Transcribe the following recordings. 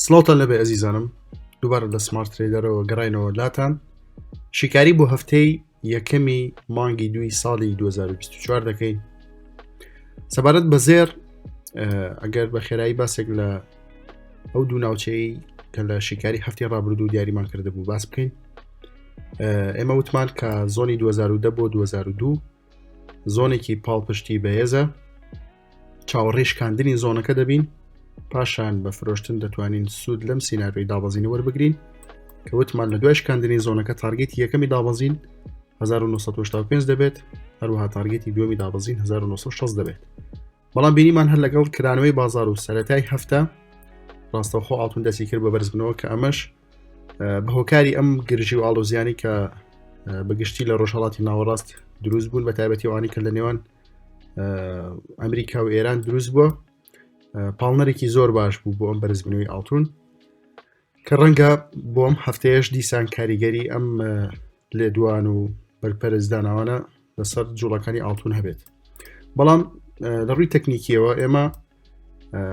سڵاوتان لەبێ ئەزیزانم دووبارە لە سمارت ترەیدەرەوە گەڕینەوە لاتان شیکاری بۆ هەفتەی یەکەمی مانگی دوی ساڵی 2024 دەکەین سەبارەت بە زێر ئەگەر بە خێرایی باسێک لە ئەو دوو ناوچەی کە لە شیکاری هەفتی ڕابردوو دیاریمان کردبوو باس بکەین ئێمە وتمان کە زۆنی 2010 بۆ 2002 زۆنێکی پاڵپشتی بەهێزە چاوەڕێی شکاندنی زۆنەکە دەبین پاشان بە فرۆشتن دەتوانین سوود لەم سیناریۆی دابەزینە وەربگرین کە وتمان لە دوای شکاندنی زۆنەکە target ی یەکەمی دابەزین 1975 دەبێت هەروەها target ی دووەمی دابەزین 1960 دەبێت بەڵام بینیمان هەر لەگەڵ کرانەوەی بازار و سەتای هەفتە ڕاستەوخۆ ئاڵتون دەستی کرد بە بەرزبنەوە کە ئەمەش بە هۆکاری ئەم گرژی و ئاڵۆزیانی کە بەگشتی لە ڕۆژهڵاتی ناوەڕاست دروست بوون بە تایبەتی ئەوانی کە لە نێوان ئەمریکا و ئێران دروست بووە پاڵنەرێکی زۆر باش بوو بۆ ئەم بەرزبوونەوەی ئاڵتون کە ڕەنگە بۆ ئەم هەفتەیەش دیسان کاریگەری ئەم لێدوان و بەرپەرزدانەوانە لەسەر جوڵەکانی ئاڵتون هەبێت بەڵام لە ڕووی تەکنیکیەوە ئێمە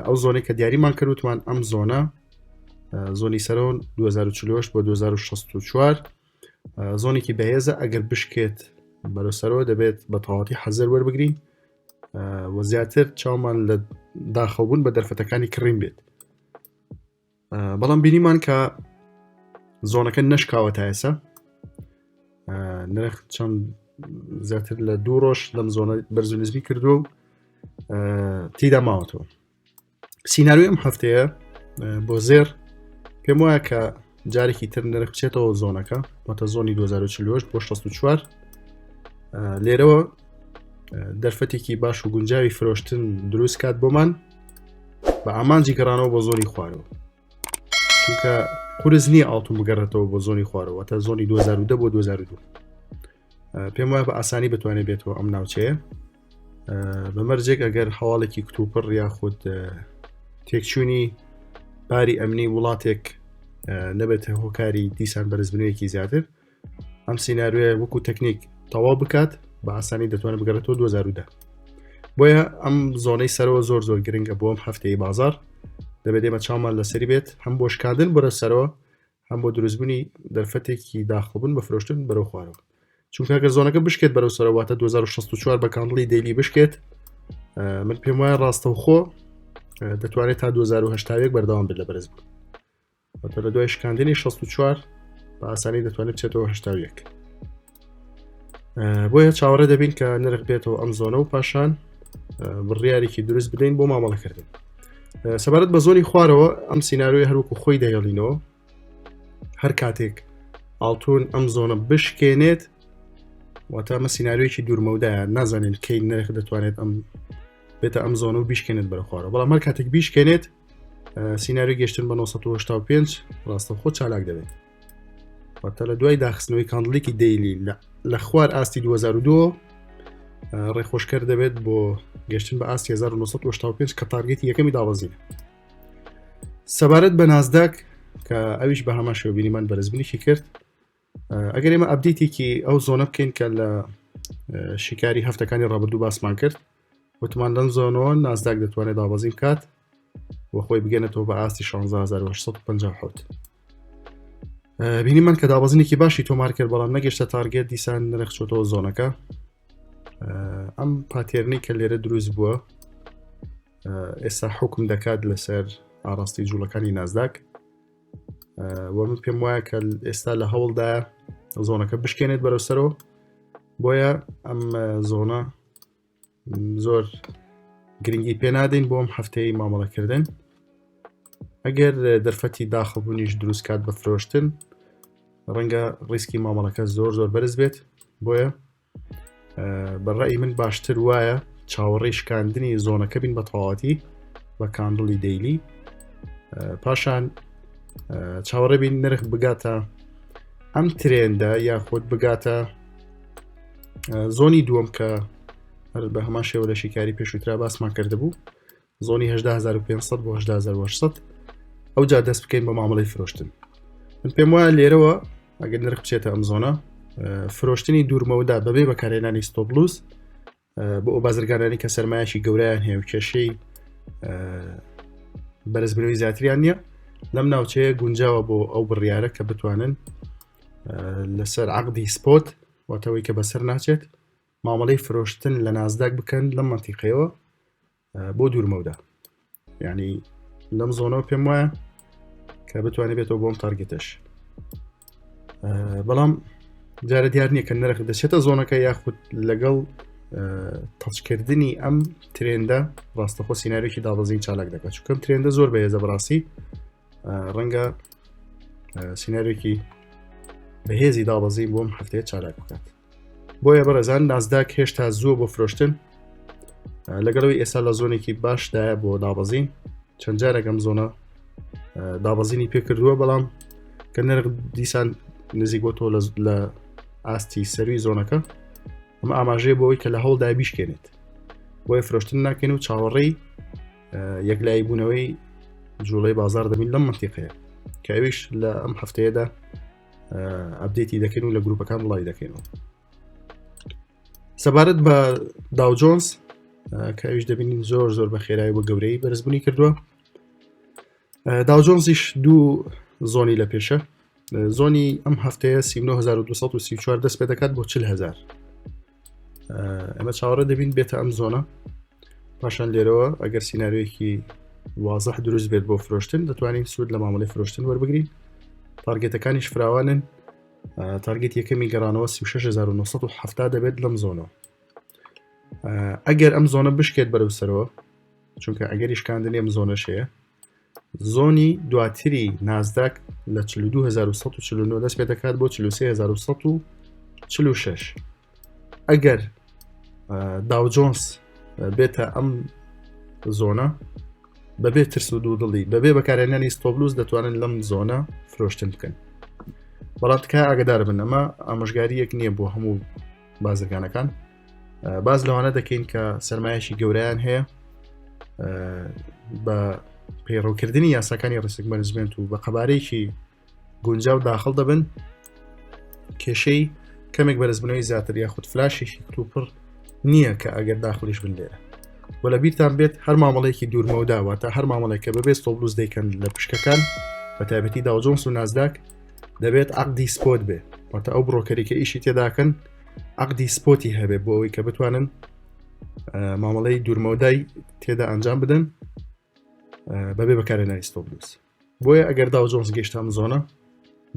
ئەو زۆنێک کە دیاریمان کردوتمان ئەم زۆنە زۆنی سەرۆن 2040 بۆ 2064 زۆنێکی بەهێزە ئەگەر بشکێت بەرەو سەرەوە دەبێت بە تەواتی حەزەر وەربگرین و زیاتر چاومان لە داخڵبوون بە دەرفەتەکانی کڕین بێت بەڵام بینیمان کە زۆنەکە نەشکاوە تا ئێستا نرخ چەند زیاتر لە دوو ڕۆژ لەم زۆنە بەرز و نزمی کردووە و تیدا ماوەتەوە سیناریۆی ئەم هەفتەیە بۆ زێر پێم وایە کە جارێکی تر نرخ بچێتەوە زۆنەکە واتە زۆنی 2040 بۆ 64 لێرەوە دەرفەتێکی باش و گونجاوی فرۆشتن دروست کات بۆمان بە ئامانجی گەڕانەوە بۆ زۆنی خوارەوە چونکە قورس نییە ئاڵتون بگەڕێتەوە بۆ زۆنی خوارەوە تا زۆنی 2010 بۆ 2002 پێم وایە بە ئاسانی بتوانێت بێتەوە ئەم ناوچەیە بە مەرجێک ئەگەر هەواڵێکی کتوپڕ یاخود تێکچوونی باری ئەمنی وڵاتێک نەبێتە هۆکاری دیسان بەرزبنەوەیەکی زیاتر ئەم سیناریۆیە وەکو تەکنیک تەواو بکات بە ئاسانی دەتوانێت بگەڕێتەوە 2010 بۆیە ئەم زۆنەی سەرەوە زۆر زۆر گرنگە بۆ ئەم هەفتەی بازار دەبێت ئێمە چاومان لەسەری بێت هەم بۆ شکاندن بەرە سەرەوە هەم بۆ دروستبوونی دەرفەتێکی داخڵبوون بە فرۆشتن بەرەو خوارەوە چونکە گەر زۆنەکە بشکێت بەرەو سەرەوە واتە 2064 بە candle ی daily بشکێت من پێم وایە ڕاستەوخۆ دەتوانێت تا 2081 بەردەوام بێت لە بەرز بوو واتە لە دوای شکاندنی 64 بە ئاسانی دەتوانێت بچێتەوە 81 بۆیە چاوەڕێ دەبین کە نرخ بێتەوە ئەم زۆنە و پاشان بڕیارێکی دروست بدەین بۆ مامەڵەکردن سەبارەت بە زۆنی خوارەوە ئەم سیناریۆی هەروەکو خۆی دەهێڵینەوە هەر کاتێک ئاڵتون ئەم زۆنە بشکێنێت واتە ئەمە سیناریۆیەکی دوورمەودایە نازانین کەی نرخ دەتوانێت ئەم بێتە ئەم زۆنە و بیشکێنێت بەرە خوارەوە بەڵام هەر کاتێک بیشکێنێت سیناریۆ گەشتن بە 985 ڕاستەوخۆ چالاک دەبێت واتە لە دوای داخستنەوەی candle ێکی daily لە خوار ئاستی 2002 ڕێخۆشکەر دەبێت بۆ گەشتن بە ئاستی 1985 کە target ی یەکەمی دابەزینە سەبارەت بە نازداک کە ئەویش بە هەمان شێوە بینیمان بەرزبوونێکی کرد ئەگەر ئێمە update ێکی ئەو زۆنە بکەین کە لە شیکاری هەفتەکانی ڕابردوو باسمان کرد وتمان لەم زۆنەوە نازداک دەتوانێت دابەزین بکات و خۆی بگەنێتەوە بە ئاستی 16857 بینیمان کە دابەزینێکی باشی تۆمار کرد بەڵام نەگەشتە target دیسان نرخ چۆتەوە زۆنەکە ئەم pattern ەی کە لێرە دروست بووە ئێستا حکم دەکات لەسەر ئاڕاستی جوڵەکانی نازداک و من پێم وایە کە ئێستا لە هەوڵدایە زۆنەکە بشکێنێت بەرەو سەرەوە بۆیە ئەم زۆنە زۆر گرنگی پێنادەین بۆم هەفتەی مامەڵەکردن ئەگەر دەرفەتی داخڵبوونیش دروست کات بە فرۆشتن ڕەنگە ڕیسکی مامەڵەکە زۆر زۆر بەرز بێت بۆیە بەڕی من باشتر وایە چاوەڕێی شکاندنی زۆنەکە بین بە تەواوەتی بە candle ی daily پاشان چاوەڕێ بین نرخ بگاتە ئەم trend ە یاخود بگاتە زۆنی دووەم کە هەر بە هەمان شێوە لە شیکاری پێشووترا باسمان کردبوو زۆنی 18500 بۆ 18800 ئەو جا دەست بکەین بە مامەڵی فرۆشتن من پێم وایە لێرەوە ئەگەر نرخ بچێتە ئەم زۆنە فرۆشتنی دوورمەودا بەبێ بەکارهێنانی stop loss بۆ ئەو بازرگانانی کە سەرمایەکی گەورەیان هەیە و کێشەی بەرزبوونەوەی زیاتریان نییە. لەم ناوچەیە گونجاوە بۆ ئەو بڕیارە کە بتوانن لەسەر عقدی spot واتەوەی کە بەسەر ناچێت مامەڵەی فرۆشتن لە نازداک بکەن لەم مەنتیقەیەوە بۆ دوورمەودا یعنی لەم zone ەوە پێم وایە کە بتوانێت بێتەوە بۆم target ەش بەڵام جارە دیار نییە کە نرخ دەچێتە zone ەکە یاخود لەگەڵ touch کردنی ئەم trend ە ڕاستەخۆ سیناریۆکی دابەزین چالاک دەکات چونکەم trend ە زۆر بەهێزە بەڕاستی ڕەنگە سیناریۆکی بەهێزی دابەزین بۆم هەفتەیە چالاک بکات بۆیە بەڕێزان نازداک هێشتا زووە بۆ فرۆشتن لەگەڵەوەی ئێستا لە zone ێکی باشدایە بۆ دابەزین چەند جارێک ئەم zone ە دابەزینی پێکردووە بەڵام کە نرخ دیسان نزیک بۆ تۆ لە ئاستی سەروی zone ەکە ئەمە ئاماژەیە بۆ ئەوەی کە لە هەوڵدا بیشکێنێت بۆیە فرۆشتن ناکەین و چاوەڕێی یەکلایی بوونەوەی جوڵەی بازار دەبین لەم منتیقەیە کە ئەویش لە ئەم هەفتەیەدا update ی دەکەین و لە گروپەکان بڵاوی دەکەینەوە سەبارەت بە داو جۆنس کە ئەویش دەبینین زۆر زۆر بە خێرایی بە گەورەی بەرزبوونی کردووە داو جۆنزیش دوو zone ی لە پێشە zone ی ئەم هەفتەیە 39234 دەست پێ دەکات بۆ 40000 ئەمە چاوەڕێ دەبین بێتە ئەم zone ە پاشان لێرەوە ئەگەر سیناریۆیەکی وازح دروست بێت بۆ فرۆشتن دەتوانین سوود لە مامەڵی فرۆشتن وەربگرین target ەکانیش فراوانن target یەکەمی گەڕانەوە 36970 دەبێت لەم zone ەوە ئەگەر ئەم zone ە بشکێت بەرەو سەرەوە چونکە ئەگەری شکاندنی ئەم zone ەش هەیە zone ی دواتری نازداک لە 42149 دەست پێ دەکات بۆ 43146 ئەگەر داو جۆنس بێتە ئەم zone ە بەبێ ترس و دوودڵی بەبێ بەکارهێنانی stop loss دەتوانن لەم zone ە فرۆشتن بکەن بەڵام تکایە ئاگدار بن ئەمە ئامۆژگاریەک نییە بۆ هەموو بازرگانەکان باز لەوانە دەکەین کە سرمایەکی گەورەیان هەیە بە پەیڕەوکردنی یاساکانی risk management و بە قەبارەیەکی گونجاو داخڵ دەبن کێشەی کەمێک بەرزبوونەوەی زیاتر یاخود فلاشێکی کتوپڕ نییە کە ئەگەر داخلیش بن لێرە و لە بیرتان بێت هەر مامەڵەیەکی دوورمەودا واتە هەر مامەڵێک کە بەبێ stop loss دەیکەن لە پشکەکان بە تایبەتی داو جۆنس و نازداک دەبێت عقدی spot بێ واتە ئەو broker ی کە ئیشی تێداکەن عقدی spot ی هەبێ بۆ ئەوەی کە بتوانن مامەڵەی دوورمەودای تێدا ئەنجام بدەن بەبێ بەکارهێنانی stop loss بۆیە ئەگەر داو جۆنس گەشتە ئەم zone ە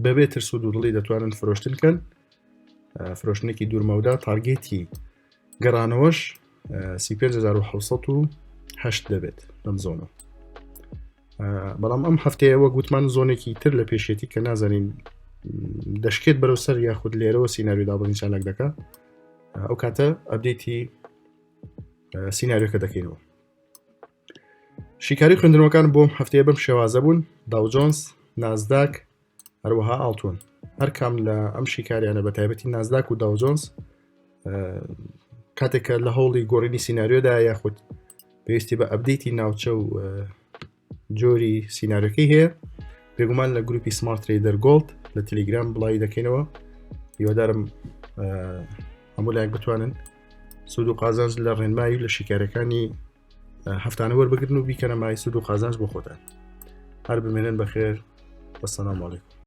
بەبێ ترس و دوودڵی دەتوانن فرۆشتن کەن فرۆشتنێکی دوورمەودا target ی گەڕانەوەش 35708 دەبێت لەم zone ە بەڵام ئەم هەفتەیە وەک گوتمان zone ێکی تر لە پێشێتی کە نازانین دەشکێت بەرەو سەر یاخود لێرەوە سیناریۆ دابەزین چالاک دەکا ئەو کاتە update ی سیناریۆکە دەکەینەوە شیکاری خوێندنەوەکان بۆم هەفتەیە بەم شێوازە بوون داو جۆنس نازداک هەروەها ئاڵتون هەرکام لە ئەم شیکاریانە بە تایبەتی نازداک و داو جۆنس کاتێک کە لە هەوڵی گۆڕینی سیناریۆدا یاخود پێویستی بە update ی ناوچە و جۆری سیناریۆکەی هەیە بێگومان لە گروپی سمارت ترەیدەر گۆڵد لە تەلیگرام بڵاوی دەکەینەوە هیوادارم هەموو لایەک بتوانن سوود و قازانج لە ڕێنمایی لە شیکارەکانی هەفتانە وەربگرن و بیکەنە مای سوود و قازانج بۆ خۆتان هەر بمێنن بەخێر وەسەلام علیکم.